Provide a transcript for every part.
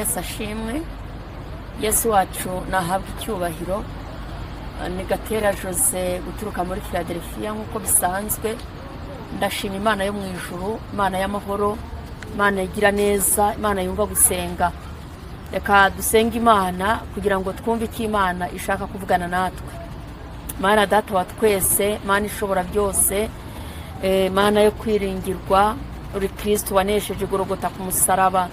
Yesu ashimwe. Yesu wacu nahabwa icyubahiro. Ni Gatera Jose guturuka muri Philadelphia nk'uko bisanzwe. Ndashima Imana yo mu ijuru, Imana y'amahoro, Imana igira neza, Imana yumva gusenga. Reka dusenge Imana kugira ngo twumve icyo Imana ishaka kuvugana natwe. Mana Data wa twese, Mana ishobora byose, Mana yo kwiringirwa, uri Kristo wanesheje Golgotha ku musaraba.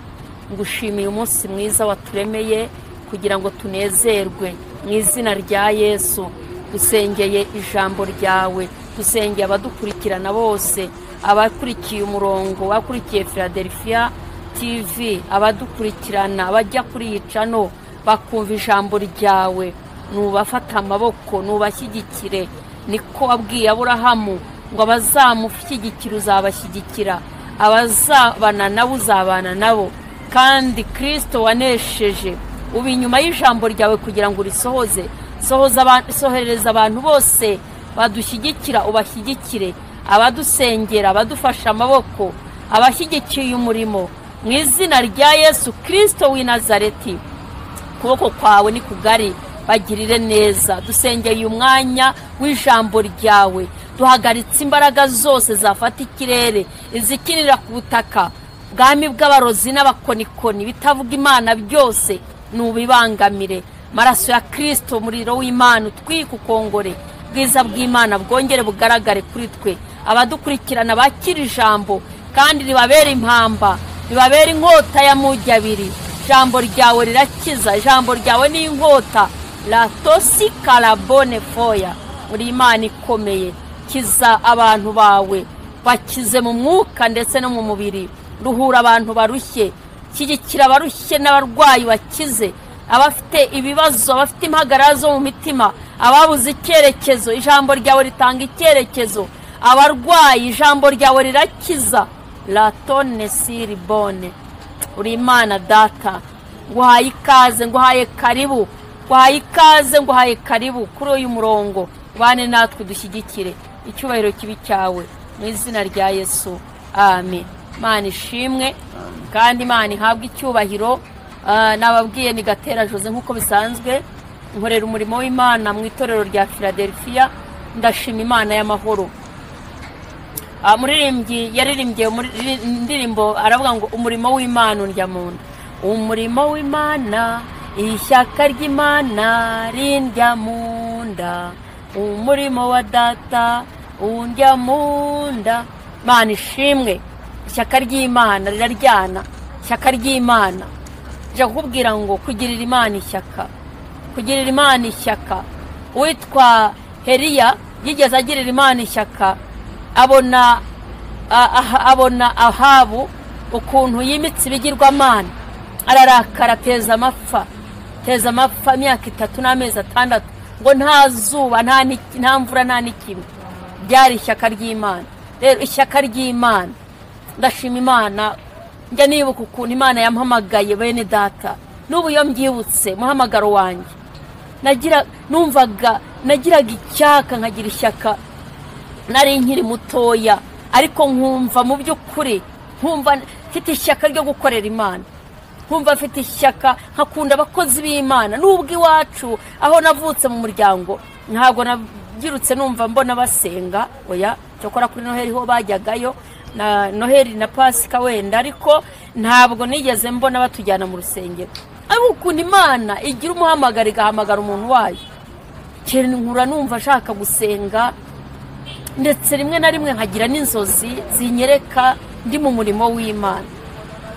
Ngushimiye umunsi mwiza waturemeye kugira ngo tunezerwe mu izina rya Yesu. Dusengeye ijambo ryawe, dusengeye abadukurikirana bose, abakurikiye umurongo, abakurikiye Philadelphia TV, abadukurikirana abajya kuri iyi channel bakumva ijambo ryawe. Nubafata amaboko, nubashyigikire. Niko wabwiye Aburahamu ngo abazamushyigikira uzabashyigikira, abazabana nabo uzabana nabo. Kandi Kristo wanesheje uba inyuma y'ijambo ryawe kugira ngo urisohoze. Sohereza abantu bose badushyigikira, ubashyigikire, abadusengera, abadufasha amaboko, abashyigikiye umurimo mu izina rya Yesu Kristo w'i Nazareti. Ukuboko kwawe ni kugari, bagirire neza. Dusengeye umwanya w'ijambo ryawe, duhagaritse imbaraga zose zafata ikirere, izikinira ku butaka, bwami bw'abarozi n'abakonikoni, bitavuga Imana byose nubibangamire. Maraso ya Kristo, umuriro w'Imana utwike ukongore, bwiza bw'Imana bwongere bugaragare kuri twe. Abadukurikirana bakira ijambo kandi ribabere impamba, ribabere inkota ya mugi abiri. Ijambo ryawe rirakiza, ijambo ryawe ni inkota. La tosi karabone foya. Uri Imana ikomeye, kiza abantu bawe, bakize mu mwuka ndetse no mu mubiri. Ruhura abantu barushye, shyigikira abarushye n'abarwayi bakize, abafite ibibazo, abafite impagarara zo mu mitima, ababuze icyerekezo, ijambo ryawe ritanga icyerekezo. Abarwayi, ijambo ryawe rirakiza. La tone siri bone. Uri Imana Data, nguhaye ikaze, nguhaye karibu, nguhaye ikaze, nguhaye karibu kuri uyu murongo. Ubane natwe, dushyigikire, icyubahiro kibi cyawe mu izina rya Yesu, amen. Imana ishimwe kandi Imana ihabwe icyubahiro. Nababwiye ni Gatera Jose nk'uko bisanzwe, nkorera umurimo w'Imana mu itorero rya Philadelphia. Ndashima Imana y'amahoro. Umuririmbyi yaririmbye indirimbo aravuga ngo umurimo w'Imana undya mu nda, umurimo w'Imana, ishyaka ry'Imana rindya mu nda, umurimo wa Data undya mu nda. Imana ishimwe. Ishyaka ry'Imana riraryana, ishyaka ry'Imana. Nje kukubwira ngo kugirira Imana ishyaka, kugirira Imana ishyaka. Uwitwa Heriya yigeze agirira Imana ishyaka, abona Ahabu ukuntu yimitse ibigirwamana, ararakara, ateza amapfa, ateza amapfa imyaka 3 n'amezi 6, ngo nta zuba, nta mvura, nta n'ikime. Byari ishyaka ry'Imana. Rero ishyaka ry'Imana, ndashima Imana. Njya nibuka ukuntu Imana yampamagaye bene Data. N'ubu iyo mbyibutse muhamagaro wanjye, numvaga nagiraga icyaka, nkagira ishyaka. Nari nkiri mutoya, ariko nkumva mu by'ukuri nkumva mfite ishyaka ryo gukorera Imana, nkumva mfite ishyaka, nkakunda abakozi b'Imana. Nubwo iwacu aho navutse mu muryango ntabwo nabyirutse numva mbona basenga, oya, cyokora kuri Noheli ho bajyagayo, na Noheli na Pasika wenda, ariko ntabwo nigeze mbona batujyana mu rusengero. Ariko ukuntu Imana igira umuhamagaro, igahamagara umuntu wayo, nkura numva ashaka gusenga, ndetse rimwe na rimwe nkagira n'inzozi zinyereka ndi mu murimo w'Imana.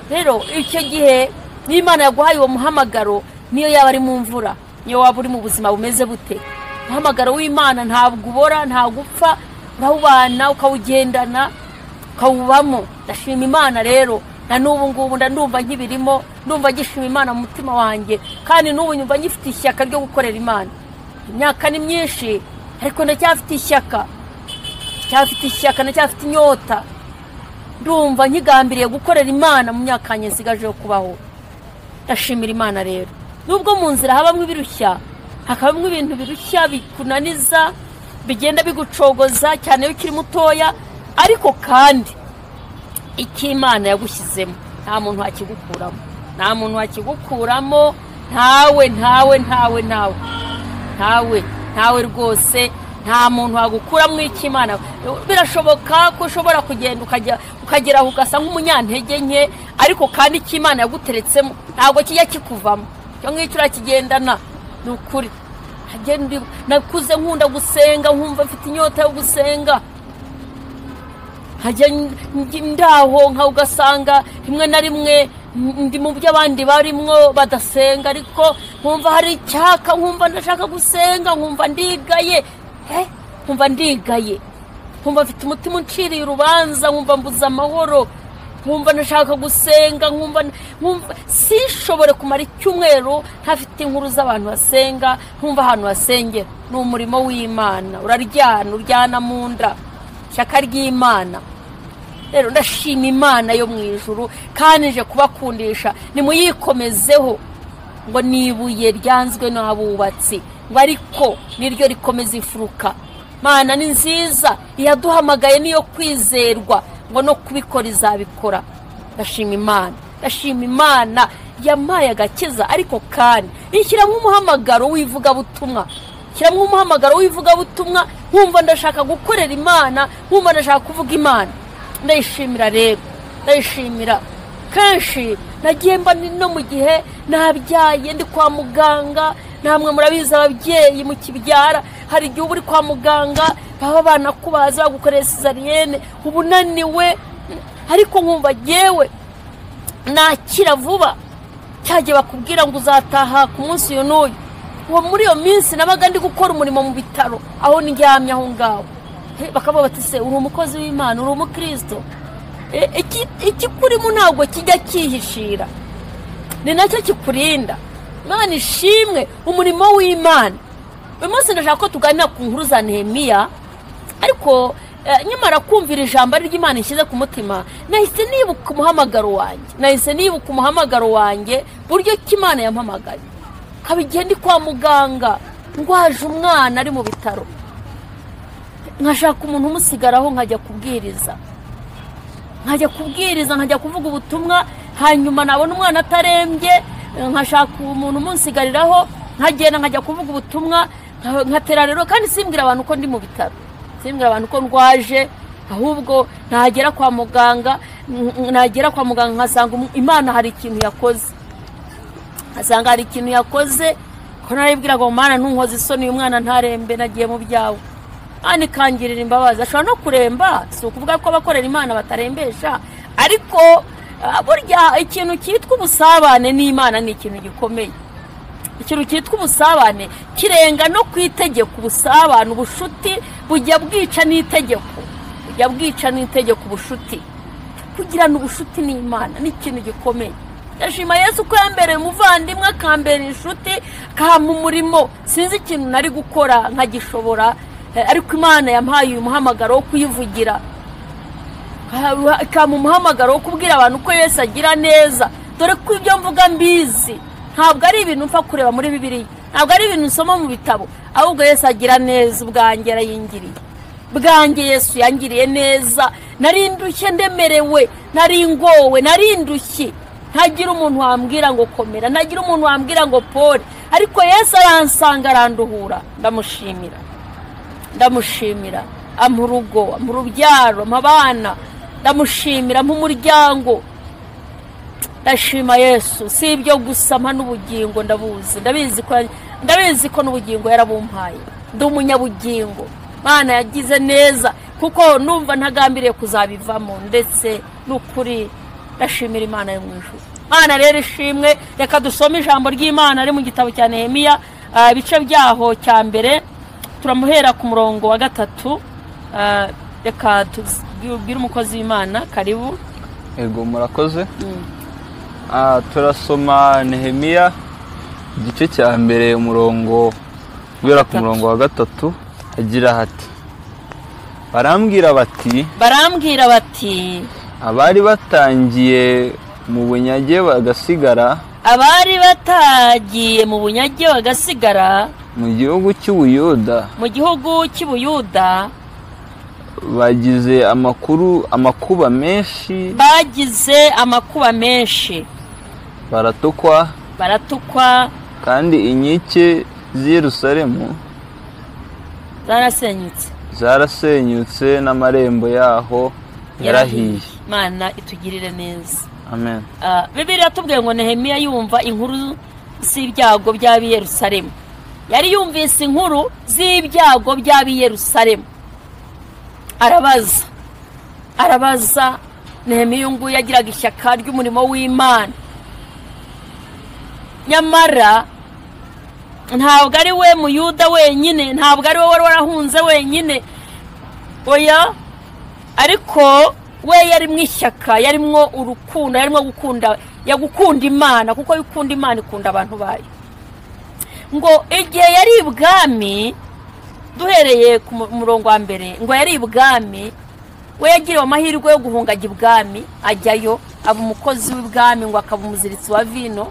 Rero icyo gihe n'Imana yaguhaye uwo muhamagaro, niyo yaba ari mu mvura, niyo waba uri mu buzima bumeze bute, umuhamagaro w'Imana ntabwo ubora, ntabwo upfa, urawubana, ukawugendana, ukawubamo. Ndashima Imana rero na n'ubu ngubu ndumva nkibirimo, ndumva ngishima Imana mu mutima wanjye, kandi n'ubu nyumva ngifite ishyaka ryo gukorera Imana. Imyaka ni myinshi, ariko ndacyafite ishyaka, ndacyafite ishyaka, ndacyafite inyota. Ndumva nkigambiriye gukorera Imana mu myaka yanjye nsigaje yo kubaho. Ndashimira Imana rero. Nubwo mu nzira habamwe ibirushya, hakabamwe ibintu birushya bikunaniza, bigenda bigucogoza cyane iyo ukiri mutoya, ariko kandi icyo Imana yagushyizemo nta muntu wakigukuramo. Nta muntu wakigukuramo, ntawe ntawe ntawe ntawe ntawe ntawe rwose, nta muntu wagukuramo icyo Imana. Birashoboka ko ushobora kugenda ukagera aho ugasa nk'umunyantege nke, ariko kandi icyo Imana yaguteretsemo ntabwo kijya kikuvamo, icyo ngicyo urakigendana. Ni ukuri nakuze nkunda gusenga, nkumva mfite inyota yo gusenga, nkajya ndaho nka ugasanga rimwe na rimwe ndi mu byo abandi barimwo badasenga, ariko nkumva hari icyaka, nkumva ndashaka gusenga, nkumva ndigaye, nkumva ndigaye, nkumva mfite umutima unciriye urubanza, nkumva mbuze amahoro, nkumva ndashaka gusenga, nkumva sinshobore kumara icyumweru ntafite inkuru z'abantu basenga, nkumva ahantu basengera. Ni umurimo w'Imana, uraryana, uryana mu nda, ishyaka ry'Imana. Rero ndashima Imana yo mu ijuru, kandi nje kubakundisha, nimuyikomezeho ngo ni ibuye ryanzwe n'abubatsi, ngo ariko niryo rikomeza imfuruka. Mana ni nziza, iyaduhamagaye niyo kwizerwa, ngo no kubikora izabikora. Ndashima Imana, ndashima Imana yampaye agakiza, ariko kandi inshyiramo umuhamagaro w'ivugabutumwa, nshyiramo umuhamagaro w'ivugabutumwa, nkumva ndashaka gukorera Imana, nkumva ndashaka kuvuga Imana. Ndayishimira rero, ndayishimira. Kenshi nagiye mba no mu gihe nabyaye ndi kwa muganga, namwe murabizi ababyeyi mukibyara, hari igihe uba uri kwa muganga baba banakubaza bagukorera césarienne, uba unaniwe, ariko nkumva yewe nakira vuba. Cyagiye bakubwira ngo uzataha ku munsi uyu n'uyu. Uwo muri iyo minsi nabaga ndi gukora umurimo mu bitaro aho ndyamye aho ngaho, bakavuga bati se uri umukozi w'Imana, uri umukristo. Ikikurimo ntabwo kijya cyihishira, ni nacyo kikurinda. Imana ishimwe, umurimo w'Imana. Uyu munsi ndashaka ko tuganira ku nkuru za Nehemiya, ariko nyamara kumvira ijambo ry'Imana ishyize ku mutima, nahise nibuka umuhamagaro wanjye, nahise nibuka umuhamagaro wanjye buryo ki Imana yampamagaye. Kaba igihe ndi kwa muganga ndwaje umwana ari mu bitaro, nkashaka umuntu umusigaraho, nkajya kubwiriza, nkajya kubwiriza, nkajya kuvuga ubutumwa, hanyuma nabona umwana atarembye nkashaka umuntu umunsigariraho, nkagenda nkajya kuvuga ubutumwa, nkatera rero. Kandi simbwira abantu ko ndi mu bitaro, simbwira abantu ko ndwaje, ahubwo nagera kwa muganga, nagera kwa muganga nkasanga Imana hari ikintu yakoze, nkasanga hari ikintu yakoze, ko naribwira ngo Mana ntunkoze isoni, uyu mwana ntarembe, nagiye mu byawe. Imana ikangirira imbabazi. Ashobora no kuremba, si ukuvuga ko abakorera Imana batarembesha, ariko burya ikintu cyitwa ubusabane n'Imana ni ikintu gikomeye. Ikintu cyitwa ubusabane kirenga no ku itegeko. Ubusabane, ubushuti bujya bwica n'itegeko, bujya bwica n'itegeko. Ubushuti, kugirana ubushuti n'Imana ni ikintu gikomeye. Ndashima Yesu ko yambereye umuvandimwe, akambera inshuti, akampa umurimo. Sinzi ikintu nari gukora nkagishobora, ariko Imana yampaye uyu muhamagaro wo kuyivugira, ikampa umuhamagaro wo kubwira abantu ko Yesu agira neza. Dore ko ibyo mvuga mbizi, ntabwo ari ibintu mpfa kureba muri Bibiliya, ntabwo ari ibintu nsoma mu bitabo, ahubwo Yesu agira neza, ubwanjye yarayingiriye, bwanjye Yesu yangiriye neza. Nari ndushye, ndemerewe, nari ngowe, nari ndushye, ntagira umuntu wambwira ngo komera, ntagira umuntu wambwira ngo pole, ariko Yesu aransanga aranduhura. Ndamushimira, ndamushimira. Ampa urugo, ampa urubyaro, ampa abana, ndamushimira, ampa umuryango. Ndashima Yesu. Si ibyo gusa, mpa n'ubugingo, ndabuzi, ndabizi ko n'ubugingo yarabumpaye. Ndi umunyabugingo. Mana yagize neza, kuko numva ntagambiriye kuzabivamo, ndetse n'ukuri ndashimira Imana yo mu ijuru. Mana rero ishimwe. Reka dusome ijambo ry'Imana ari mu gitabo cya Nehemiya, ibice byaho cya mbere, turamuhera ku murongo wa 3. Reka tubwire umukozi w'Imana, karibu. Ego, murakoze. Turasoma Nehemiya igice cya mbere, umurongo guhera ku murongo wa 3, agira hati: barambwira bati abari batangiye mu bunyage bagasigara, abari batagiye mu bunyage bagasigara mu gihugu cy'Ubuyuda, mu gihugu cy'Ubuyuda bagize amakuba menshi, bagize amakuba menshi. Baratukwa kandi inkike z'i Yerusalemu zarasenyutse n'amarembo yaho yarahiye. Imana itugirire neza. Amen. Bibiliya tubwiye ngo Nehemiya yumva inkuru z'ibyago by'ab'i Yerusalemu. Yari yumvise inkuru z'ibyago by'ab'i Yerusalemu. Arabaza Nehemiya nguyu yagiraga ishyaka ry'umurimo w'Imana. Nyamara ntabwo ari we Muyuda wenyine, ntabwo ari we wari warahunze wenyine, oya, ariko we yarimwo ishyaka, yarimwo urukundo, yarimwo gukunda, yagukunda Imana, kuko ikunda Imana ikunda abantu bayo. Ngo igihe yari ibwami, duhereye ku murongo wa mbere, ngo yari ibwami, we yagiriwe amahirwe yo guhunga ajya ibwami, ajyayo aba umukozi w'ibwami, ngo akaba umuziritsi wa vino.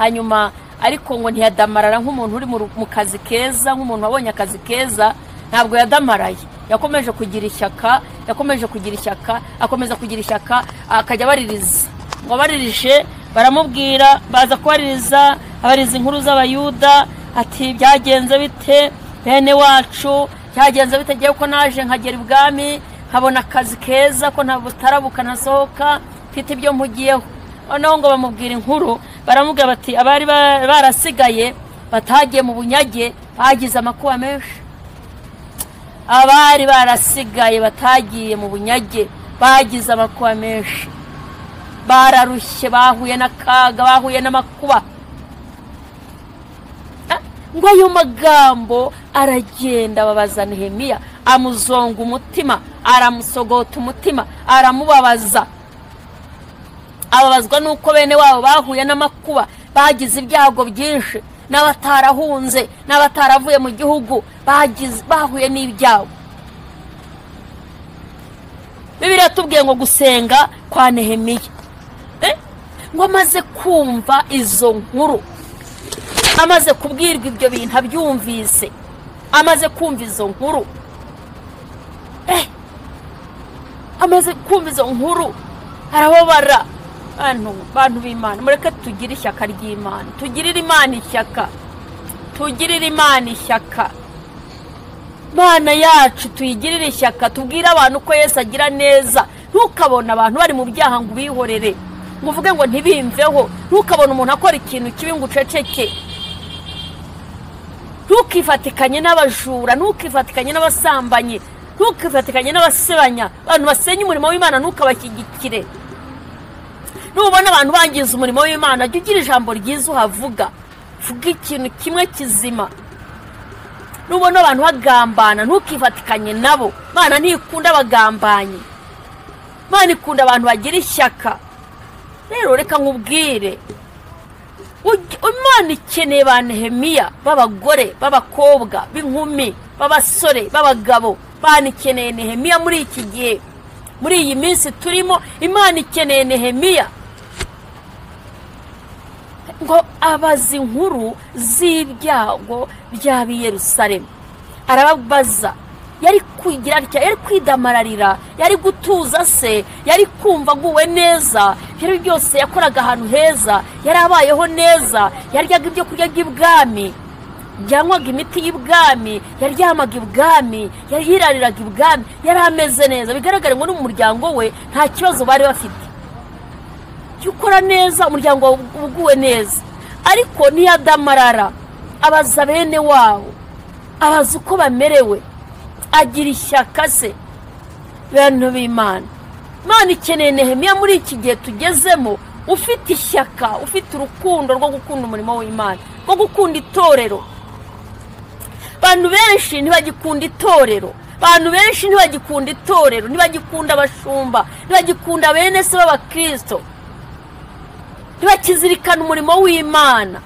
Hanyuma ariko ngo ntiyadamarara nk'umuntu uri mu kazi keza, nk'umuntu wabonye akazi keza, ntabwo yadamaraye. Yakomeje kugira ishyaka, akomeza kugira ishyaka, akajya abaririza. Ngo abaririje baramubwira, baza kubaririza, abariza inkuru z'Abayuda, ati byagenze bite bene wacu, byagenze bite ngiye ko naje nkagera ibwami, nkabona akazi keza ko ntabwo tarabuka nasohoka, mfite ibyo mpugiyeho. Noneho ngo bamubwira inkuru, baramubwira bati abari barasigaye batagiye mu bunyage bagize amakuba menshi. Abari barasigaye batagiye mu bunyage bagize amakuba menshi, bararushye, bahuye n'akaga, bahuye n'amakuba. Ngo ayo magambo aragenda ababaza Nehemiya, amuzonga umutima, aramusogota umutima, aramubabaza. Ababazwa nuko bene wabo bahuye n'amakuba, bagize ibyago byinshi, n'abatarahunze, n'abataravuye mu gihugu, bahuye n'ibyago. Bibiliya tubwiye ngo gusenga kwa Nehemiya, ngo amaze kumva izo nkuru, amaze kubwirwa ibyo bintu abyumvise, amaze kumva izo nkuru, amaze kumva izo nkuru arababara. Bantu b'Imana, mureke tugire ishyaka ry'Imana, tugirire Imana ishyaka, tugirire Imana ishyaka. Imana yacu tuyigirire ishyaka, tubwire abantu ko Yesu agira neza. Ntukabona abantu bari mu byaha ngo ubihorere, ngo uvuge ngo ntibimveho. Ntukabona umuntu akora ikintu kibi ngo uceceke. Ntukifatikanye n'abajura, ntukifatikanye n'abasambanyi, ntukifatikanye n'abasebanya, abantu basenya umurimo w'Imana ntukabashyigikire. Nubona abantu bangiza umurimo w'Imana, jya ugira ijambo ryiza uhavuga, vuga ikintu kimwe kizima. Nubona abantu bagambana, ntukifatikanye nabo. Imana ntikunda abagambanyi, Imana ikunda abantu bagira ishyaka. Rero reka nkubwire, Imana ikeneye ba Nehemiya b'abagore, b'abakobwa, b'inkumi, b'abasore, b'abagabo. Imana ikeneye Nehemiya muri iki gihe, muri iyi minsi turimo. Imana ikeneye Nehemiya ngo abaza inkuru z'ibyago by'ab'i Yerusalemu. Arababaza, yari kwigira atya, yari kwidamararira, yari gutuza se, yari kumva aguwe neza, yari byose yakoraga ahantu heza, yari abayeho neza, yaryaga ibyo kurya by'ibwami, yanywaga imiti y'ibwami, yaryamaga ibwami, yirariraga ibwami, yari ameze neza. Bigaragara ngo n'umuryango we nta kibazo bari bafite. Jya ukora neza, umuryango uguwe neza. Ariko ntiyadamarara, abaza bene wabo, abaza uko bamerewe, agira ishyaka se. Bantu b'Imana, Imana ikeneye Nehemiya muri iki gihe tugezemo, ufite ishyaka, ufite urukundo rwo gukunda umurimo w'Imana, rwo gukunda itorero. Abantu benshi ntibagikunda itorero, abantu benshi ntibagikunda itorero, ntibagikunda abashumba, ntibagikunda bene se b'abakristo, ntibakizirikana umurimo w'Imana.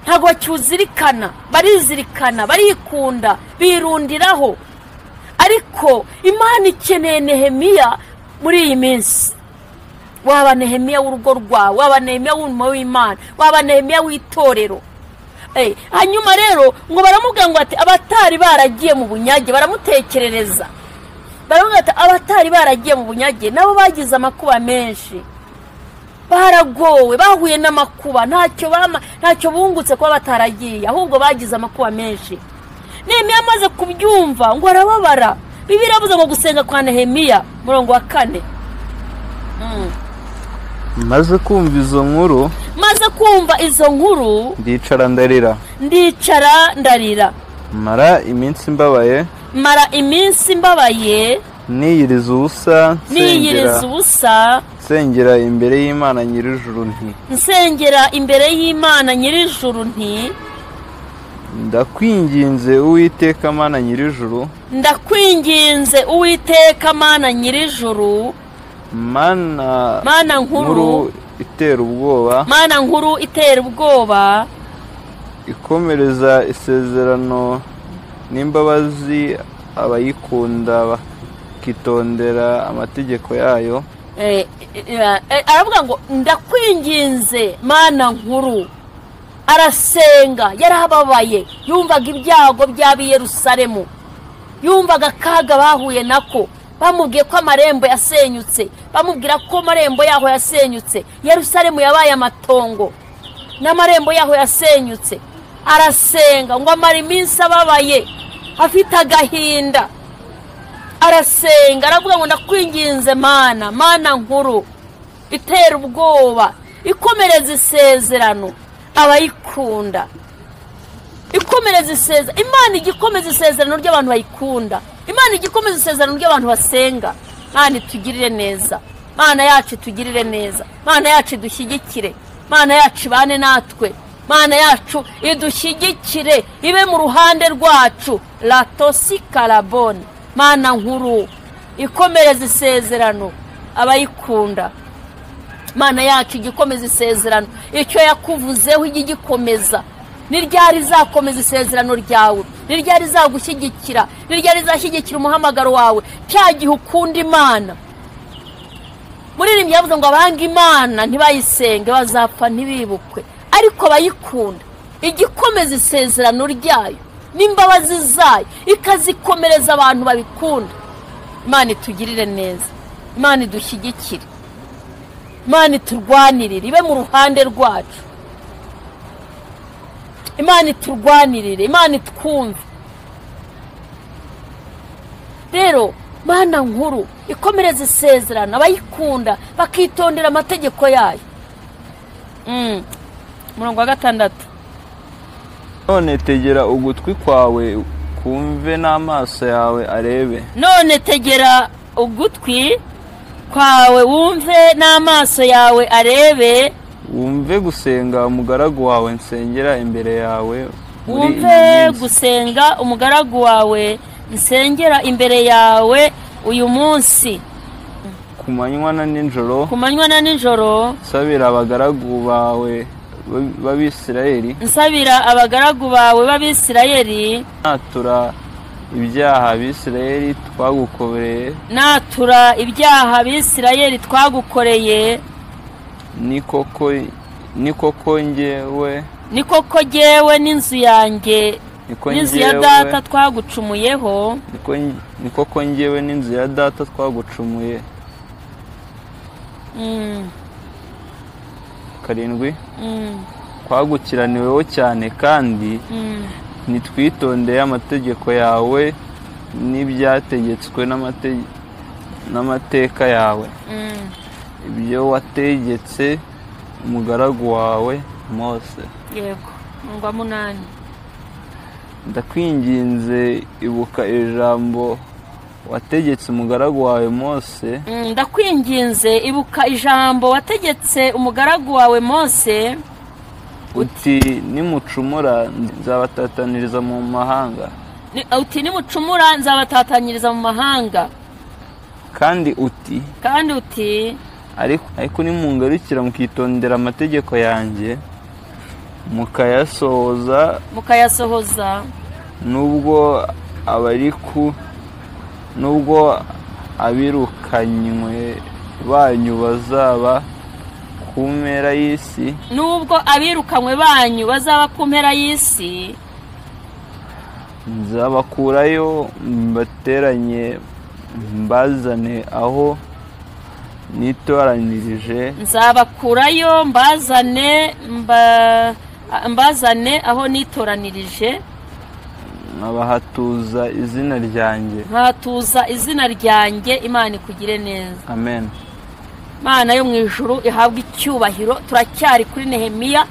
Ntabwo bakiwuzirikana, barizirikana, barikunda, birundiraho. Ariko Imana ikeneye Nehemiya muri iyi minsi. Waba Nehemiya w'urugo rwawe, waba Nehemiya w'umurimo w'Imana, waba Nehemiya w'itorero. Hanyuma rero ngo baramubwira ngo ati abatari baragiye mu bunyage, baramutekerereza, baramubwira ati abatari baragiye mu bunyage nabo bagize amakuba menshi. Baragowe, bahuye n'amakuba, ntacyo bungutse kuba bataragiye, ahubwo bagize amakuba menshi. Nehemiya amaze kubyumva ngo arababara. Bibiliya iravuze ngo gusenga kwa Nehemiya, murongo wa 4. Maze kumva izo nkuru, ndicara ndarira. Mara iminsi mbabaye, niyiriza ubusa, nsengera imbere y'Imana nyir'ijuru nti, ndakwinginze Uwiteka Mana nyir'ijuru, Mana nkuru itera ubwoba, ikomereza isezerano n'imbabazi abayikunda bakitondera amategeko yayo. Aravuga ngo ndakwinginze Mana nkuru. Arasenga, yarababaye, yumvaga ibyago by'ab'i Yerusalemu, yumvaga akaga bahuye nako. Bamubwiye ko amarembo yasenyutse, bamubwira ko amarembo yaho yasenyutse, Yerusalemu yabaye amatongo n'amarembo yaho yasenyutse. Arasenga ngo amara iminsi ababaye, afite agahinda. Arasenga aravuga ngo ndakwinginze Mana, Mana nkuru itera ubwoba, ikomereza isezerano abayikunda, ikomereza isezerano. Imana igikomeza isezerano ry'abantu bayikunda, Imana igikomeza isezerano ry'abantu basenga. Mana itugirire neza, Mana yacu itugirire neza, Mana yacu idushyigikire, Mana yacu ibane natwe, Mana yacu idushyigikire, ibe mu ruhande rwacu. Latosi karabone. Mana nkuru ikomereza isezerano abayikunda. Mana yacu igikomeza isezerano, icyo yakuvuzeho ijye igikomeza. Ni ryari izakomeza isezerano ryawe, ni ryari izagushyigikira, ni ryari izashyigikira umuhamagaro wawe, cya gihe ukunda Imana. Muririmbyi yavuze ngo abanga Imana ntibayisenge bazapfa ntibibukwe, ariko abayikunda igikomeza isezerano ryayo n'imbabazi zayo ikazikomereza abantu babikunda. Imana itugirire neza, Imana idushyigikire, Imana iturwanirire, ibe mu ruhande rwacu. Imana iturwanirire, Imana itwumve. Rero Mana nkuru ikomereza isezerano abayikunda bakitondera amategeko yayo. Murongo wa 6. None tegera ugutwi kwawe kumve n'amaso yawe arebe. None tegera ugutwi kwawe wumve n'amaso yawe arebe. Wumve gusenga umugaragu wawe nsengera imbere yawe. Wumve gusenga umugaragu wawe nsengera imbere yawe uyu munsi. Ku manywa na nijoro. Ku manywa na nijoro. Nsabira abagaragu bawe b'Abisirayeli. Nsabira abagaragu bawe b'Abisirayeli. Natura ibyaha Abisirayeli twagukoreye. Natura ibyaha Abisirayeli twagukoreye. Ni koko njyewe. Ni koko jyewe n'inzu yanjye n'inzu ya data twagucumuyeho. Ni koko njyewe n'inzu ya data twagucumuye. 7. Twagukiraniweho cyane kandi ntitwitondeye amategeko yawe n'ibyategetswe n'amateka yawe. Ibyo wategetse umugaragu wawe Mose. Yego. Ngwa 8. Ndakwinginze ibuka ijambo wategetse umugaragu wawe Mose. Ndakwinginze ibuka ijambo wategetse umugaragu wawe Mose. Uti nimucumura nzabatataniriza mu mahanga. Uti nimucumura nzabatatanyiriza mu mahanga. Kandi uti ariko nimungarukira mukitondera amategeko yanjye mukayasohoza nubwo abirukanywe banyu bazaba ku mpera y'isi, nubwo abirukanywe banyu bazaba ku mpera y'isi, nzabakurayo mbateranye mbazane aho Nitoranirije, nzabakurayo mbazane aho nitoranirije, nkabahatuza izina ryanjye, nkahatuza izina ryanjye. Imana ikugire neza. Amen. Imana yo mu ijuru ihabwe icyubahiro. Turacyari kuri Nehemiya.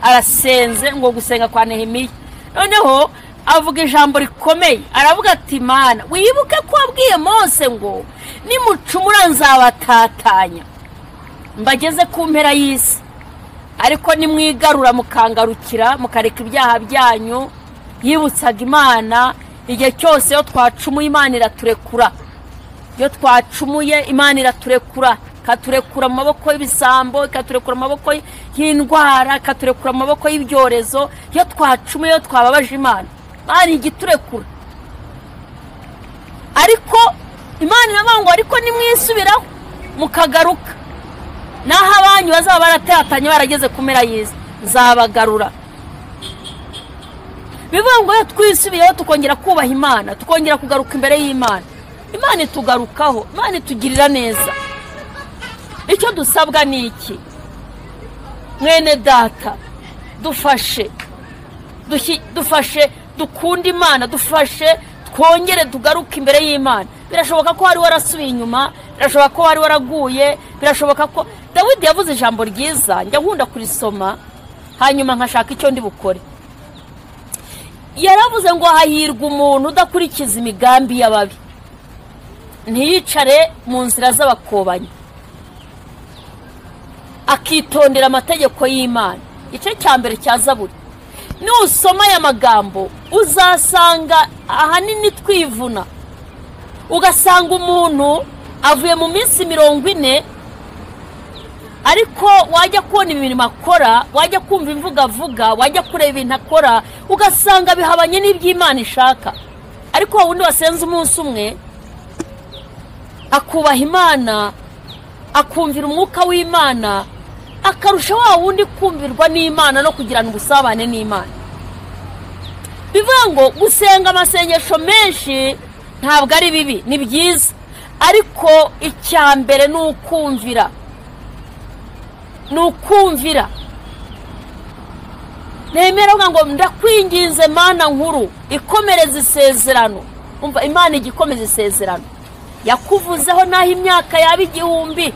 Arasenze ngo gusenga kwa Nehemiya, noneho avuga ijambo rikomeye, aravuga ati Mana wibuke ko wabwiye Mose ngo nimucumura nzabatatanya mbageze ku mpera y'isi, ariko nimwigarura mukangarukira mukareka ibyaha byanyu. Yibutsaga Imana igihe cyose iyo twacumuye Imana iraturekura, iyo twacumuye Imana iraturekura, ikaturekura mu maboko y'ibisambo, ikaturekura mu maboko y'indwara, ikaturekura mu maboko y'ibyorezo. Iyo twacumuye, iyo twababaje Imana, Imana igiturekura. Ariko Imana iravuga ngo ariko nimwisubiraho mukagaruka, naho abanyu bazaba baratatanye barageze ku mpera y'isi, nzabagarura. Bivuga ngo iyo twisubiyeho tukongera kubaha Imana, tukongera kugaruka imbere y'Imana, Imana itugarukaho, Imana itugirira neza. Icyo dusabwa ni iki? Mwene data, dufashe, dufashe dukunde Imana, dufashe twongere tugaruke imbere y'Imana. Birashoboka ko wari warasubiye inyuma, birashoboka ko wari waraguye, birashoboka ko Dawidi yavuze ijambo ryiza, njya nkunda kurisoma hanyuma nkashaka icyo ndi bukore. Yaravuze ngo hahirwa umuntu udakurikiza imigambi y'ababi, ntiyicare mu nzira z'abakobanyi, akitondera amategeko y'Imana. Igice cya mbere cya Zaburi. Nusoma aya magambo uzasanga ahanini twivuna, ugasanga umuntu avuye mu minsi 40, ariko wajya kubona imirimo akora, wajya kumva imvugo avuga, wajya kureba ibintu akora, ugasanga bihabanye n'iby'Imana ishaka. Ariko wundi wasenze umunsi umwe akubaha Imana, akumvira umwuka w'Imana, akarusha wa wundi kumvirwa n'Imana no kugirana ubusabane n'Imana. Bivuga ngo gusenga amasengesho menshi ntabwo ari bibi, ni byiza, ariko icya mbere ni ukumvira, ni ukumvira. Nemera ngo ndakwinginze Mana nkuru ikomereza isezerano. Umva, Imana igikomeza isezerano yakuvuzeho, naho imyaka yaba 1000,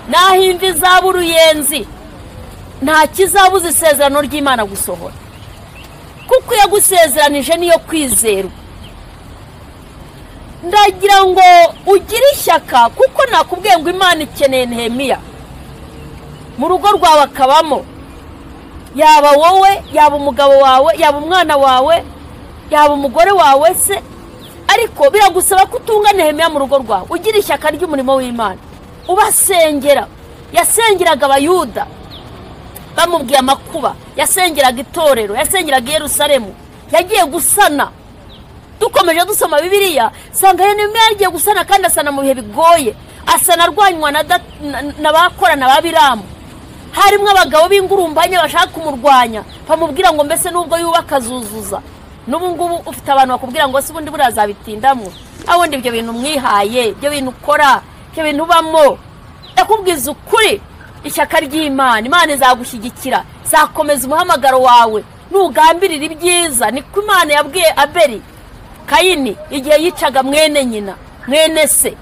naho imvi zaba uruyenzi, nta kizabuza isezerano ry'Imana gusohora, kuko yagusezeranije niyo kwizerwa. Ndagira ngo ugire ishyaka, kuko nakubwiye ngo Imana ikeneye Nehemiya mu rugo rwawe akabamo, yaba wowe, yaba umugabo wawe, yaba umwana wawe, yaba umugore wawe se, ariko biragusaba ko utunga Nehemiya mu rugo rwawe, ugira ishyaka ry'umurimo w'Imana, ubasengera. Yasengeraga Abayuda bamubwiye amakuba, yasengeraga itorero, yasengeraga Yerusalemu, yagiye gusana. Dukomeje dusoma Bibiliya, sanga Nehemiya yagiye gusana, kandi asana mu bihe bigoye, asana arwanywa na bakorana ba Biramu. Harimo abagabo b'ingurumbanya bashaka kumurwanya, bamubwira ngo mbese nubwo yubaka azuzuza. N'ubu ngubu ufite abantu bakubwira ngo se ubundi buriya azabitindamo, abundi ibyo bintu mwihaye, ibyo bintu ukora, ibyo bintu ubamo. Ndakubwiza ukuri, ishyaka ry'Imana, Imana izagushyigikira, izakomeza umuhamagaro wawe nugambirira ibyiza. Niko Imana yabwiye Abeli Kayini igihe yicaga mwene nyina, mwene se,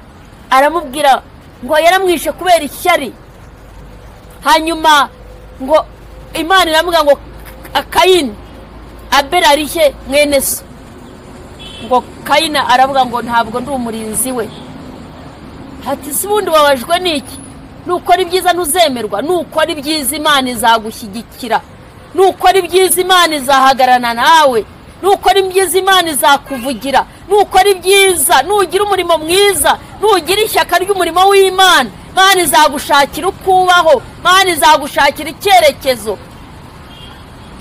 aramubwira ngo yaramwishe kubera ishyari. Hanyuma ngo Imana iramubwira ngo Kayini, Abeli arihe mwene se? Ngo Kayini aravuga ngo ntabwo ndi umurinzi we. Ati si ubundi wabajwe n'iki? Nukora ibyiza ntuzemerwa, nukora ibyiza Imana izagushyigikira, nukora ibyiza Imana izahagararana nawe, nukora ibyiza Imana izakuvugira, nukora ibyiza, nugira umurimo mwiza, nugira ishyaka ry'umurimo w'Imana, Imana izagushakira uko ubaho, Imana izagushakira icyerekezo.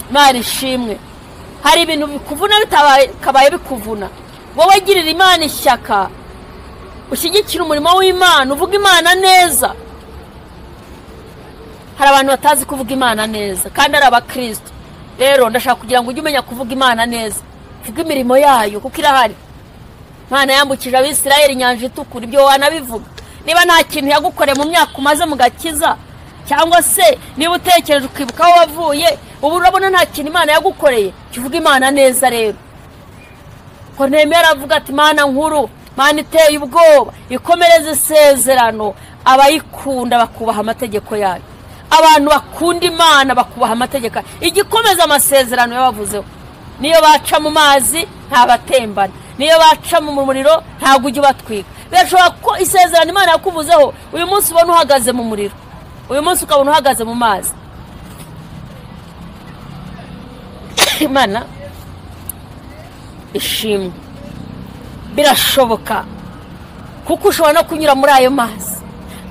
Imana ishimwe. Hari ibintu bikuvuna bitakabaye bikuvuna, wowe girira Imana ishyaka, ushyigikira umurimo w'Imana, uvuga Imana neza. Hari abantu batazi kuvuga Imana neza kandi ari abakristo. Rero ndashaka kugira ngo ujye umenya kuvuga Imana neza, vuga imirimo yayo kuko irahari. Imana yambukije Abisirayeli inyanja itukura, ibyo wanabivuga. Niba nta kintu yagukoreye mu myaka umaze mu gakiza, cyangwa se niba utekereje ukibuka aho wavuye, ubu urabona nta kintu Imana yagukoreye, kivuga Imana neza. Rero ko Nehemiya aravuga ati Mana nkuru, Mana iteye ubwoba, ikomereze isezerano abayikunda bakubaha amategeko yayo. Abantu bakunda Imana bakubaha amategeko, igikomeza amasezerano yabavuzeho. Niyo baca mu mazi ntabatembana, niyo baca mu muriro ntabwo ujya ubatwika. Birashoboka ko isezerano Imana yakuvuzeho uyu munsi ubona uhagaze mu muriro, uyu munsi ukabona uhagaze mu mazi. Imana ishimwe. Birashoboka kuko ushobora no kunyura muri ayo mazi,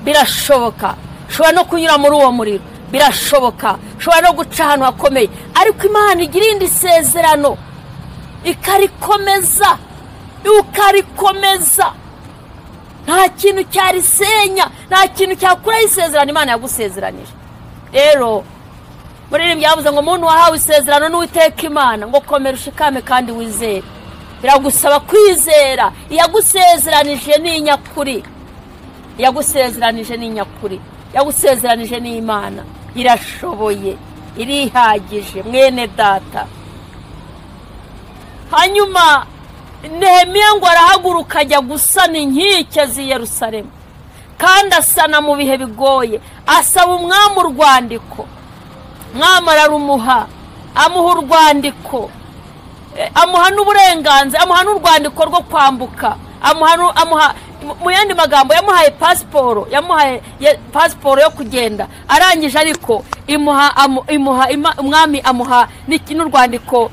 birashoboka ushobora no kunyura muri uwo muriro, birashoboka ushobora no guca ahantu hakomeye, ariko Imana igira irindi sezerano ikarikomeza, ukarikomeza. Nta kintu cyarisenya, nta kintu cyakuraho isezerano Imana yagusezeranije. Rero muri yavuze ngo umuntu wahawe isezerano n'Uwiteka Imana, ngo komera ushikame kandi wizere. Biragusaba kwizera. Iyagusezeranije ni inyakuri, iyagusezeranije ni inyakuri, iyagusezeranije ni Imana, irashoboye, irihagije mwene data. Hanyuma Nehemiya ngo arahaguruka ajya gusana inkike z'i Yerusalemu, kandi asana mu bihe bigoye. Asaba umwami urwandiko, umwami ararumuha, amuha urwandiko, amuha n'uburenganzira, amuha n'urwandiko rwo kwambuka, amuha mu yandi magambo yamuhaye pasiporo, yamuhaye pasiporo yo kugenda. Arangije ariko imuha umwami amuha n'urwandiko,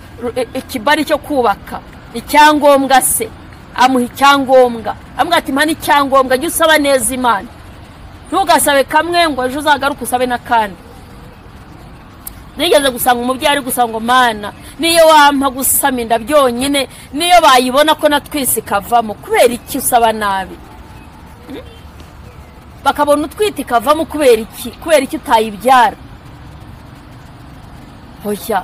ikibari cyo kubaka, icyangombwa se amuha icyangombwa, amubwira ati mpa n'icyangombwa, jya usaba neza Imana, ntugasabe kamwe ngo ejo uzagaruke usabe n'akandi. Nigeze gusanga umubyeyi ari gusanga ngo Mana niyo wampa gusama inda byonyine, niyo bayibona ko natwise ikavamo, kubera iki usaba nabi? Bakabona utwite ikavamo, kubera iki? Kubera iki utayibyara? Oya,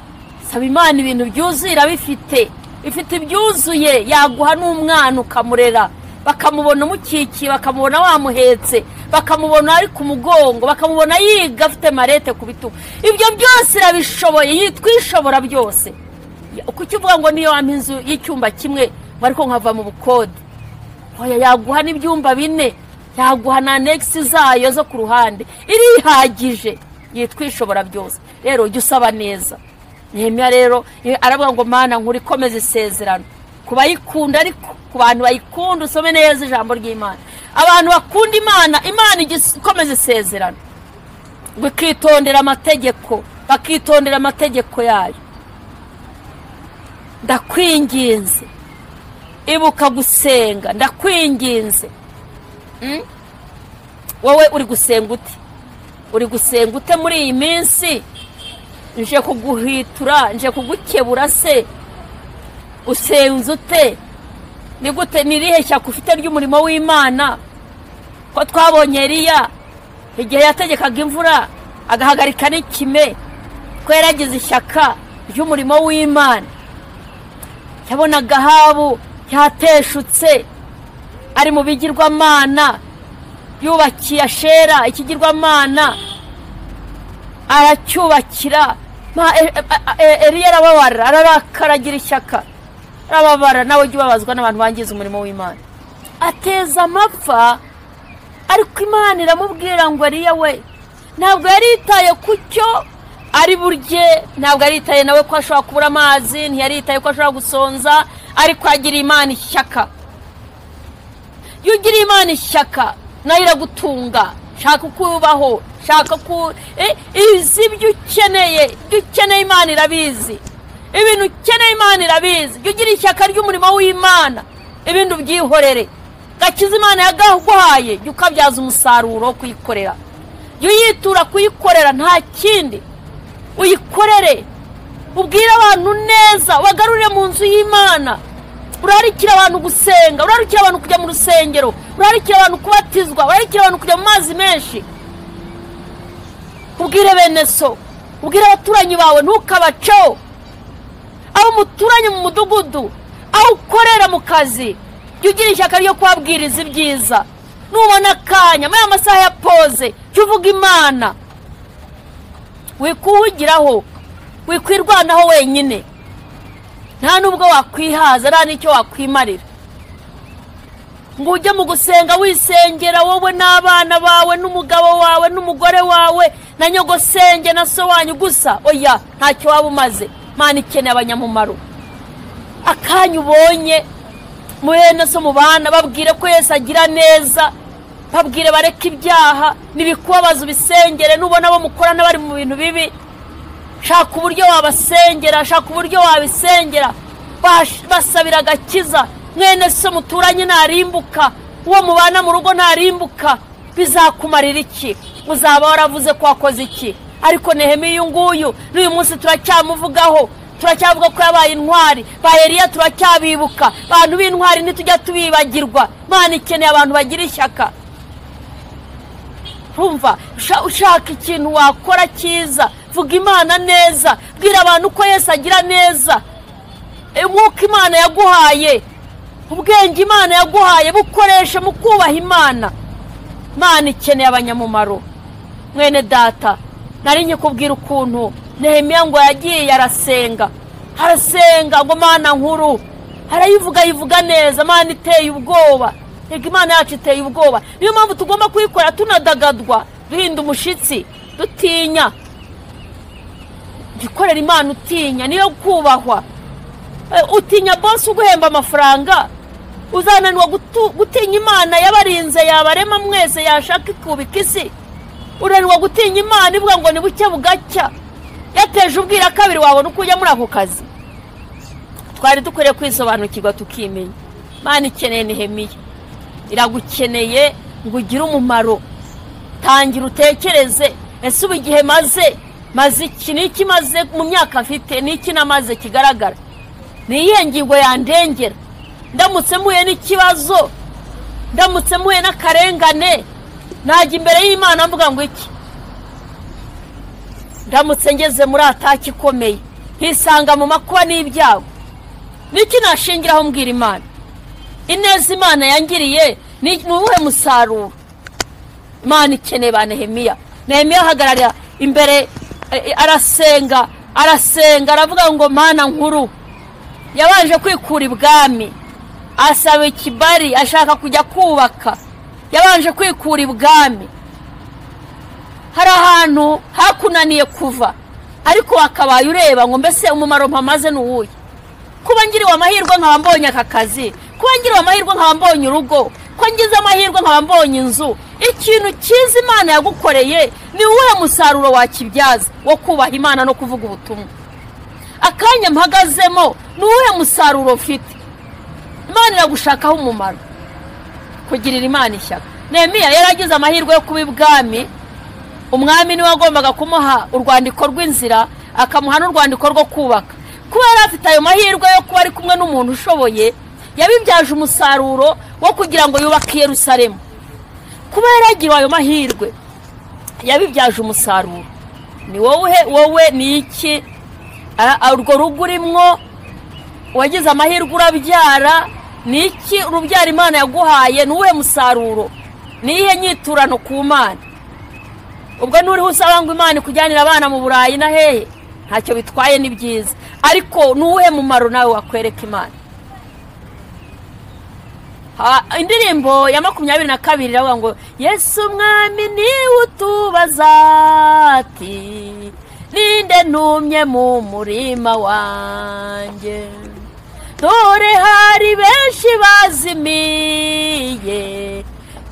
saba Imana ibintu byuzuye, irabifite, ifite ibyuzuye. Yaguha n'umwana ukamurera, bakamubona umukikiye, bakamubona wamuhetse, bakamubona ari ku mugongo, bakamubona yiga afite marete ku bitugu. Ibyo byose irabishoboye, yitwishobora byose. Kuki uvuga ngo niyo wampa inzu y'icyumba kimwe ngo ariko nkava mu bukode? Oya, yaguha n'ibyumba 4, yaguha na anegisi zayo zo ku ruhande, irihagije, yitwishobora byose. Rero ujye usaba neza. Nehemiya rero aravuga ngo Mana nkuru ikomeze isezerano ku bayikunda, ariko ku bantu bayikunda usome neza ijambo ry'Imana. Abantu bakunda Imana, Imana ikomeza isezerano, ngo ikitondera amategeko, bakitondera amategeko yayo. Ndakwinginze ibuka gusenga, ndakwinginze. Wowe uri gusenga ute? Uri gusenga ute muri iyi minsi? Nje kuguhitura, nje kugukebura se, usenze ute? Ni gute? Ni irihe shyaka ufite ry'umurimo w'Imana? Ko twabonye Eliya igihe yategekaga imvura agahagarika n'ikime, ko yaragize ishyaka ry'umurimo w'Imana. Yabonaga Ahabu yateshutse ari mu bigirwamana, yubakiye Ashera ikigirwamana aracyubakira. Eliya arababara, ararakara, agira ishyaka, arababara. Nawe ujye ubabazwa n'abantu bangiza umurimo w'Imana, ateza amapfa. Ariko Imana iramubwira ngo Eliya we ntabwo yaritaye ku cyo ari burye, ntabwo yaritaye nawe ko ashobora kubura amazi, ntiyaritaye ko ashobora gusonza, ariko agira Imana ishyaka. Iyo ugira Imana ishyaka nayo iragutunga. Shaka uko ubaho, shaka ko izi ibyo ukeneye, ibyo ukeneye Imana irabizi, ibintu ukeneye Imana irabizi. Jya ugira ishyaka ry'umurimo w'Imana, ibindi ubyihorere. Gakiza Imana yagaguhaye, jya ukabyaza umusaruro wo kuyikorera, jya uyitura kuyikorera, nta kindi. Uyikorere, ubwire abantu neza, wagarurire mu nzu y'Imana. Urarikira abantu gusenga, urarikira abantu kujya mu rusengero, urarikira abantu kubatizwa, urarikira abantu kujya mu mazi menshi. Ubwire bene so, ubwire abaturanyi bawe, ntukabaceho. Aho umuturanye mu mudugudu, aho ukorera mu kazi, jya ugira ishyaka ryo kubabwiriza ibyiza. Nubona akanya muri amasaha ya pose jya uvuga Imana, wikuwugiraho, wikwirwanaho wenyine. Nta nubwo wakwihaza, nta n'icyo wakwimarira. Ngo ujye mu gusenga wisengera wowe n'abana bawe n'umugabo wawe n'umugore wawe na nyogosenge na so wanyu gusa, oya, ntacyo waba umaze. Imana ikeneye abanyamumaro. Akanya ubonye muhene so mubana, babwire ko Yesu agira neza, babwire bareke ibyaha, nibikubabaza ubisengere. Nubona abo mukorana bari mu bintu bibi, shaka uburyo wabasengera, shaka uburyo wabisengera, basabira agakiza. Mwene so muturanye narimbuka, uwo mubana mu rugo narimbuka, bizakumarira iki? Uzaba waravuze ko wakoze iki? Ariko Nehemiya uyu nguyu n'uyu munsi turacyamuvugaho, turacyavuga ko yabaye intwari. Ba Eliya turacyabibuka, abantu b'intwari ntitujya tubibagirwa. Imana ikeneye abantu bagira ishyaka. Urumva, ushaka ikintu wakora cyiza, vuga Imana neza, bwira abantu ko Yesu agira neza. Umwuka Imana yaguhaye, ubwenge Imana yaguhaye, bukoreshe mu kubaha Imana. Imana ikeneye abanyamumaro. Mwene data, nari nkikubwira ukuntu Nehemiya ngo yagiye arasenga, arasenga ngo Mana nkuru, arayivuga yivuga neza. Imana iteye ubwoba, reka Imana yacu iteye ubwoba. Niyo mpamvu tugomba kuyikora tunadagadwa, duhinda umushitsi, dutinya. Gikorera Imana utinya niyo kubahwa. Utinya boss uguhemba amafaranga, uzananirwa gutinya Imana yabarinze, yabarema mwese, yashaka ikubika isi. Unanirwa gutinya Imana ivuga ngo ni buke bugacya, yateje ubwira kabiri, wabona uko ujya muri ako kazi. Twari dukwiriye kwisobanukirwa tukimenya. Imana ikeneye Nehemiya, iragukeneye ngo ugire umumaro. Tangira utekereze, ese ubu igihe maze iki, niki maze mu myaka mfite, niki namaze kigaragara, ni iyihe ngingo yandengera? Ndamutse mpuye n'ikibazo, ndamutse mpuye n'akarengane, najya imbere y'Imana mvuga ngo iki? Ndamutse ngeze muri ataki ikomeye, ntisanga mu makuba n'ibyago, niki nashingiraho mbwira Imana? Ineza Imana yangiriye ni uwuhe musaruro? Imana ikeneye ba Nehemiya. Nehemiya ahagarara imbere, arasenga, arasenga, aravuga ngo Mana nkuru. Yabanje kwikura ibwami, asaba ikibari, ashaka kujya kubaka. Yabanje kwikura ibwami. Hari ahantu hakunaniye kuva, ariko wakabaye ureba ngo mbese umumaro mpamaze ni uwuhe? Kuba ngiriwe amahirwe nkaba mbonye aka kazi, kuba ngiriwe amahirwe nkaba mbonye urugo, ko ngize amahirwe nkaba mbonye inzu, ikintu cyiza Imana yagukoreye ni uwuhe musaruro wakibyaza wo kubaha Imana no kuvuga ubutumwa? Akanya mpagazemo ni uwuhe musaruro mfite? Imana iragushakaho umumaro, kugirira Imana ishyaka. Nehemiya yaragize amahirwe yo kuba ibwami. Umwami niwe wagombaga kumuha urwandiko rw'inzira, akamuha n'urwandiko rwo kubaka. Kuba yari afite ayo mahirwe yo kuba ari kumwe n'umuntu ushoboye, yabibyaje umusaruro wo kugira ngo yubake Yerusalemu. Kuba yaragiriwe ayo mahirwe, yabibyaje umusaruro. Ni wowe ni iki? Urwo rugo urimwo, wagize amahirwe urabyara, ni iki urubyara Imana yaguhaye? Ni uwuhe musaruro? Ni iyihe nyiturano ku Mana? Ubwo nturiho usaba ngo Imana ikujyanire abana mu Burayi na hehe, ntacyo bitwaye, ni byiza, ariko ni uwuhe mumaro nawe wakwereka Imana? Indirimbo ya 22 iravuga ngo Yesu umwami niwe utubaza ati ninde ntumye mu murima wanjye, dore hari benshi bazimiye,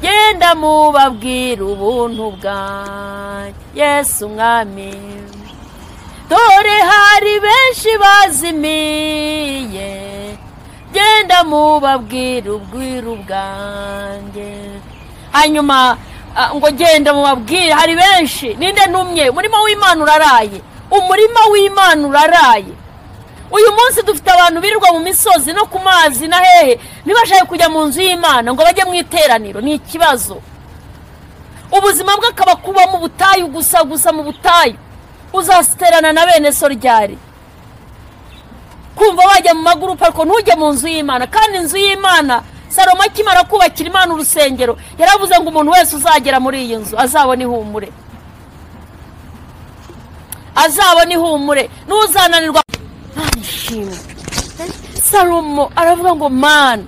genda mubabwira ubuntu bwanjye. Yesu umwami, dore hari benshi bazimiye, genda mubabwira ubwiru bwanjye. Hanyuma ngo genda mubabwire, hari benshi, ninde ntumye? Umurima w'Imana uraraye, umurima w'Imana uraraye. Uyu munsi dufite abantu birirwa mu misozi no ku mazi na hehe, ntibashake kujya mu nzu y'Imana ngo bajye mu iteraniro, ni ikibazo. Ubuzima bwe akaba kuba mu butayu gusa gusa mu butayu. Uzasiterana na bene so ryari? Kumva wajya mu magurupe ariko ntujye mu nzu y'Imana. Kandi inzu y'Imana Salomo akimara kubakira Imana urusengero yaravuze ngo umuntu wese uzagera muri iyi nzu azabona ihumure, azabona ihumure, n'uzananirwa. Imana ishimwe. Salomo aravuga ngo Mana,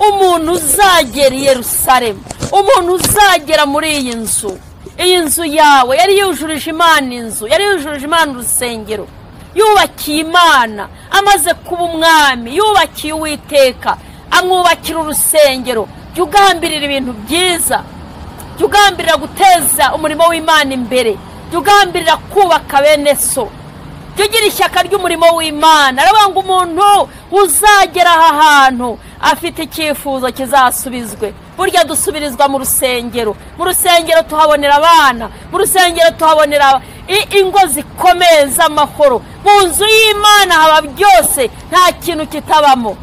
umuntu uzagera i Yerusalemu, umuntu uzagera muri iyi nzu, iyi nzu yawe yari yujurije Imana inzu, yari yujurije Imana urusengero, yubakiye Imana, amaze kuba umwami, yubakiye Uwiteka, amwubakira urusengero. Jya ugambirira ibintu byiza, jya ugambirira guteza umurimo w'Imana imbere, jya ugambirira kubaka bene so, jya ugira ishyaka ry'umurimo w'Imana. Aravuga ngo umuntu uzagera aha hantu afite icyifuzo kizasubizwe. Burya dusubirizwa mu rusengero, mu rusengero tuhabonera abana, mu rusengero tuhabonera ingo zikomeye z'amahoro. Mu nzu y'Imana haba byose, nta kintu kitabamo.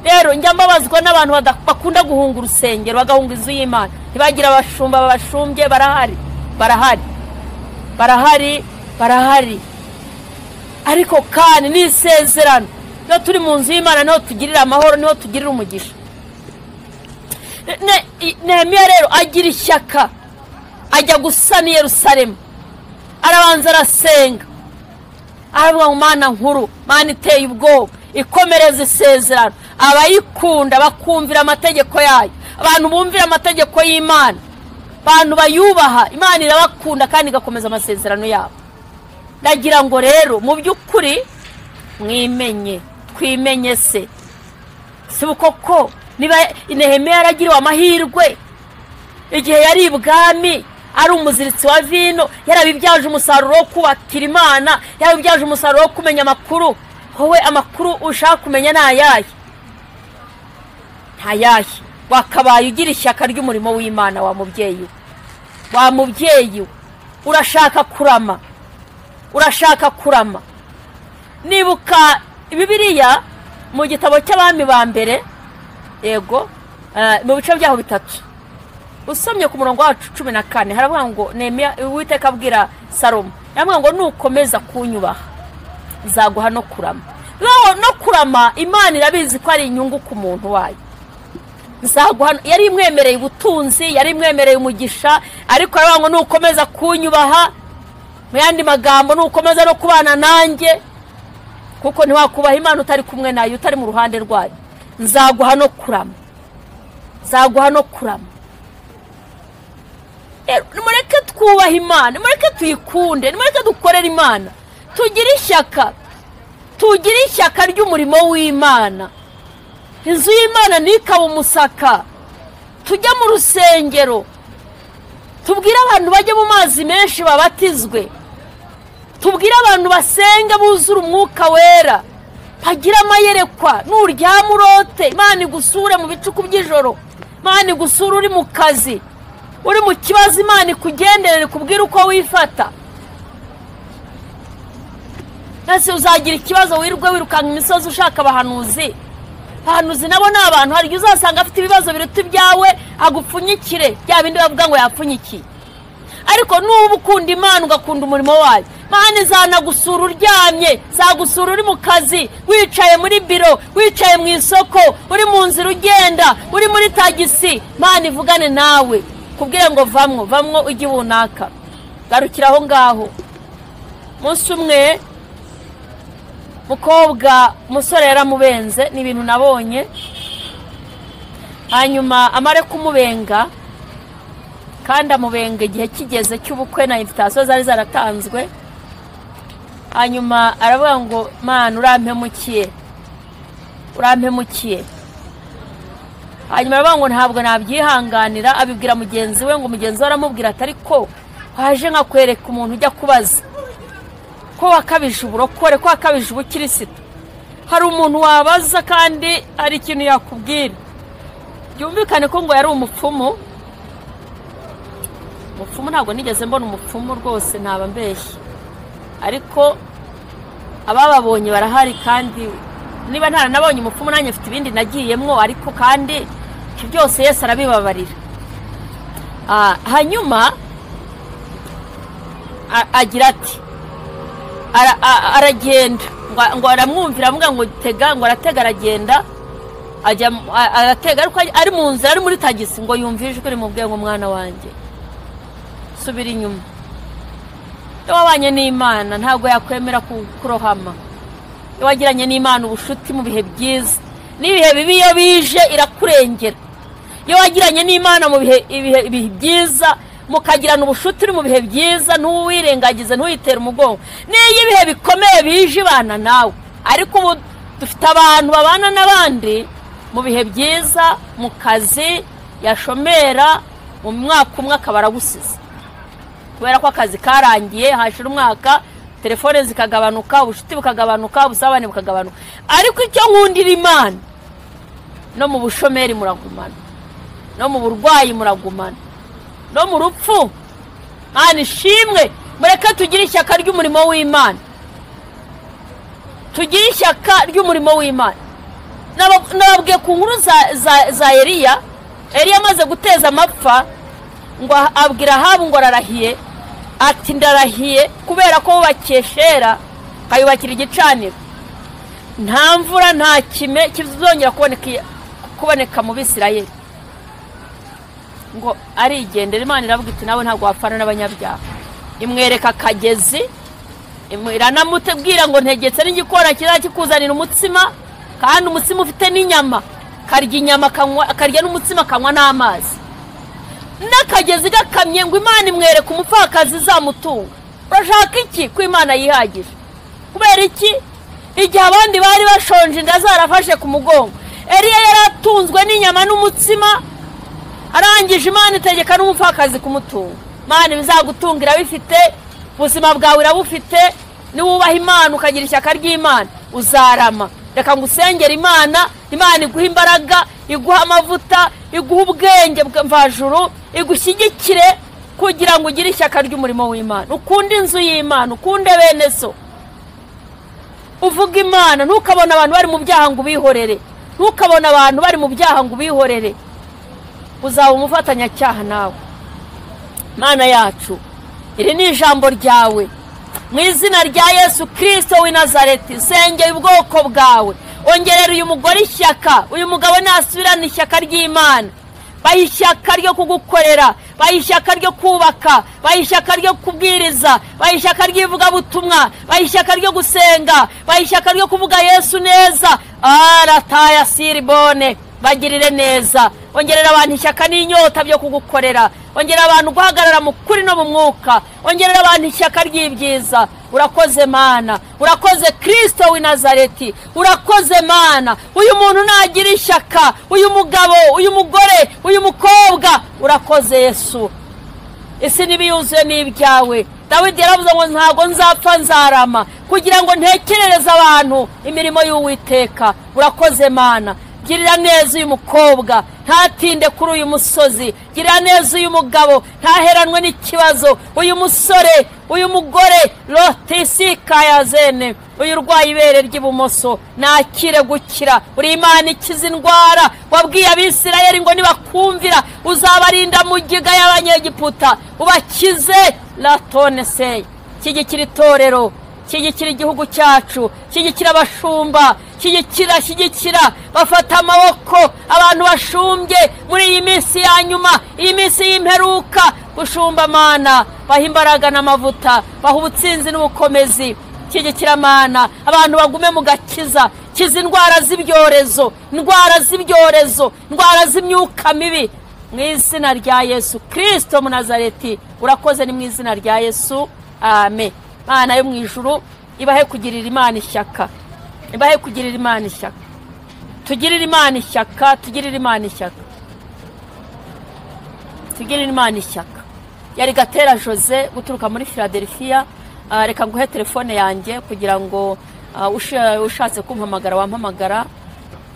Rero njya mbabazwa n'abantu bakunda guhunga urusengero, bagahunga inzu y'Imana, ntibagira abashumba babashumbye. Barahari, barahari, barahari, barahari. Ariko kandi ni isezerano, iyo turi mu nzu y'Imana niho tugirira amahoro, niho tugirira umugisha. Nehemiya rero agira ishyaka, ajya gusana i Yerusalemu, arabanza arasenga, aravuga ngo Mana nkuru, Mana iteye ubwoba, ikomereza isezerano, abayikunda bakumvira amategeko yayo. Abantu bumvira amategeko y'Imana, abantu bayubaha, Imana irabakunda kandi igakomeza amasezerano yabo. Ndagira ngo rero mu by'ukuri mwimenye, twimenye se si koko niba Nehemiya yaragiriwe amahirwe igihe yari ibwami ari umuziritsi wa vino, yarabibyaje umusaruro wo kubakira Imana, yarabibyaje umusaruro wo kumenya amakuru. Wowe amakuru ushaka kumenya ni ayahe? Ntayahe. Wakabaye ugira ishyaka ry'umurimo w'Imana wa mubyeyi we, wa mubyeyi we. Urashaka kurama, urashaka kurama. Nibuka Bibiliya mu gitabo cy'Abami ba mbere, yego, mu bice byaho bitatu, usomye ku murongo wacu 14 haravuga ngo Nehemiya, Uwiteka abwira Salomo, yaravuga ngo nukomeza kunyubaha nzaguha no kurama. No kurama Imana irabizi ko ari inyungu ku muntu wayo. Nzaguha, yari imwemereye ubutunzi, yari imwemereye umugisha, ariko aravuga ngo nukomeza kunyubaha, mu yandi magambo nukomeza no kubana nanjye, kuko ntiwakubaha Imana utari kumwe nayo, utari mu ruhande rwayo, nzaguha no kurama, nzaguha no kurama. Nimureke twubaha Imana, nimureke tuyikunde, nimureke dukorere Imana, tugire ishyaka, tugire ishyaka ry'umurimo w'Imana. Inzu y'Imana ntikaba umusaka. Tujye mu rusengero, tubwire abantu bajye mu mazi menshi babatizwe, tubwire abantu basenga buzura umwuka wera, bagira amayerekwa. Nuryama urote, Imana igusure mu bicuku by'ijoro, Imana igusure uri mu kazi, uri mu kibazo, Imana ikugenderere, ikubwire uko wifata. Nase uzagira ikibazo wirwe wirukanka imisozi ushaka abahanuzi. Abahanuzi nabo ni abantu, hari igihe uzasanga afite ibibazo biruta ibyawe, agupfunyikire bya bindi bavuga ngo yapfunyikiye. Ariko nuba ukunda Imana ugakunda umurimo wayo, Imana izanagusura uryamye, izagusura uri mu kazi, wicaye muri biro, wicaye mu isoko, uri mu nzira ugenda, uri muri tagisi, Imana ivugane nawe, kubwire ngo vamwo, vamwo ujye ubunaka, garukira aho ngaho. Umunsi umwe mukobwa umusore yaramubenze, ni ibintu nabonye. Hanyuma amare kumubenga, kandi amubenga igihe kigeze cy'ubukwe na invitation zari zaratanzwe. Hanyuma aravuga ngo Mana urampemukiye, urampemukiye. Hanyuma aravuga ngo ntabwo nabyihanganira, abibwira mugenzi we, ngo mugenzi we aramubwira ati ariko waje nkakwereka umuntu ujya kubaza ko wakabije uburokore, ko wakabije ubukirisitu, hari umuntu wabaza kandi hari ikintu yakubwira. Byumvikane ko ngo yari umupfumu. Umupfumu ntabwo nigeze mbona umupfumu rwose, ntaba mbeshye, ariko abababonye barahari, kandi niba ntaranabonye umupfumu nanjye mfite ibindi nagiyemwo, ariko kandi ibyo byose Yesu arabibabarira. Hanyuma agira ati aragenda ngo aramwumvira, amuga ngo tega, ngo aratega aragenda. Ajya aratega, ariko ari mu nzira, ari muri tagisi, ngo yumve ijwi rimubwiye ngo mwana wanjye subira inyuma. Iyo wabanye n'Imana ntabwo yakwemera kurohama. Iyo wagiranye n'Imana ubushuti mu bihe byiza n'ibihe bibi, iyo bije irakurengera. Iyo wagiranye n'Imana mu bihe ibihe byiza, mukagirana ubushuti uri mu bihe byiza, ntuwirengagize, ntuyitere umugongo. N'iyo ibihe bikomeye bije ibana nawe. Ariko ubu dufite abantu babana n'abandi mu bihe byiza, mu kazi yashomera mu mwaka umwe akaba aragusize, kubera ko akazi karangiye, hashira umwaka telefone zikagabanuka, ubushuti bukagabanuka, ubusabane bukagabanuka. Ariko icyo nkundira Imana, no mu bushomeri muragumana, no mu burwayi muragumana, no mu rupfu. Mana ishimwe. Mureke tugire ishyaka ry'umurimo w'Imana, tugire ishyaka ry'umurimo w'Imana. Nababwiye ku nkuru za Eliya. Eliya amaze guteza amapfa, ngo abwira Ahabu ngo ararahiye, ati ndarahiye kubera ko wubakiye Shera akayubakira igicaniro, nta mvura nta kime kizongera kuboneka mu Bisirayeli. Ngo arigendera. Imana iravuga iti nawe ntabwo wapfana n'abanyabyaha. Imwereka akagezi, iranamubwira ngo ntegetse n'igikona kizakikuzanira umutsima, kandi umutsima ufite n'inyama, karya inyama akarya n'umutsima akanywa n'amazi. N'akagezi gakamye, ngo Imana imwereka umupfakazi izamutunga. Urashaka iki ko Imana yihagije? Kubera iki? Igihe abandi bari bashonje inda zarafashe ku mugongo, Eliya yaratunzwe n'inyama n'umutsima. Arangije Imana itegeka n'umupfakazi kumutunga. Imana ibizagutunga irabifite, ubuzima bwawe irabufite. Niwubaha Imana ukagira ishyaka ry'Imana uzarama. Reka ngusengere Imana, Imana iguha imbaraga, iguha amavuta, iguha ubwenge mvajuru, igushyigikire kugira ngo ugire ishyaka ry'umurimo w'Imana, ukunde inzu y'Imana, ukunde bene so, uvuge Imana. Ntukabone abantu bari mu byaha ngo ubihorere, ntukabone abantu bari mu byaha ngo ubihorere, uzaba umufatanyacyaha nawe. Mana yacu, iri ni ijambo ryawe. Mu izina rya Yesu Kristo w'i Nazareti, sengera ubwoko bwawe, ongerera uyu mugore ishyaka, uyu mugabo nasubirana ishyaka ry'Imana. Baha ishyaka ryo kugukorera, baha ishyaka ryo kubaka, baha ishyaka ryo kubwiriza, baha ishyaka ry'ivugabutumwa, baha ishyaka ryo gusenga, baha ishyaka ryo kuvuga Yesu neza. Arataya siribone, bagirire neza. Ongerera abantu ishyaka n'inyota byo kugukorera, ongerera abantu guhagarara mu kuri no mu mwuka, ongerera abantu ishyaka ry'ibyiza. Urakoze Mana, urakoze Kristo w'i Nazareti, urakoze Mana. Uyu muntu nagira ishyaka, uyu mugabo, uyu mugore, uyu mukobwa, urakoze Yesu. Isi n'ibiyuzuye ni ibyawe. Dawidi yaravuze ngo ntabwo nzapfa nzarama, kugira ngo ntekerereze abantu imirimo y'Uwiteka. Urakoze Mana. Girira neza uyu mukobwa, ntatinde kuri uyu musozi. Girira neza uyu mugabo, ntaheranwe n'ikibazo. Uyu musore, uyu mugore, lotisikayazene, uyu urwaye ibere ry'ibumoso nakire gukira. Uri Imana ikiza indwara. Wabwiye Abisirayeli ngo nibakumvira uzabarinda mugiga y'Abanyegiputa, ubakize. Latonese, shyigikira itorero, shyigikira igihugu cyacu, shyigikira abashumba, shyigikira, shyigikira, bafata amaboko abantu bashumbye muri iyi minsi ya nyuma, iyi minsi y'imperuka. Gushumba Mana, baha imbaraga n'amavuta, baha ubutsinzi n'ubukomezi. Shyigikira Mana, abantu bagume mu gakiza. Kiza indwara z'ibyorezo, indwara z'ibyorezo, indwara z'imyuka mibi, mu izina rya Yesu Kristo mu Nazareti. Urakoze, ni mu izina rya Yesu, amen. Mana yo mu ijuru ibahe kugirira Imana ishyaka, ibahe kugirira Imana ishyaka, tugirire Imana ishyaka, tugirire Imana ishyaka, tugirire Imana ishyaka. Yari Gatera Jose guturuka muri Philadelphia. Reka nguhe telefone yanjye kugira ngo ushatse kumpamagara wampamagara,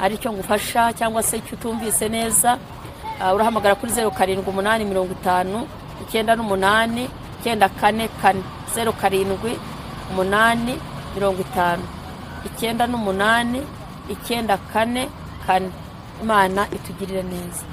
aricyo ngufasha cyangwa se icyo utumvise neza. Urahamagara kuri 0 7 8 50 98 9 4 4, 0 7 8 50 98 9 4 4. Imana itugirire neza.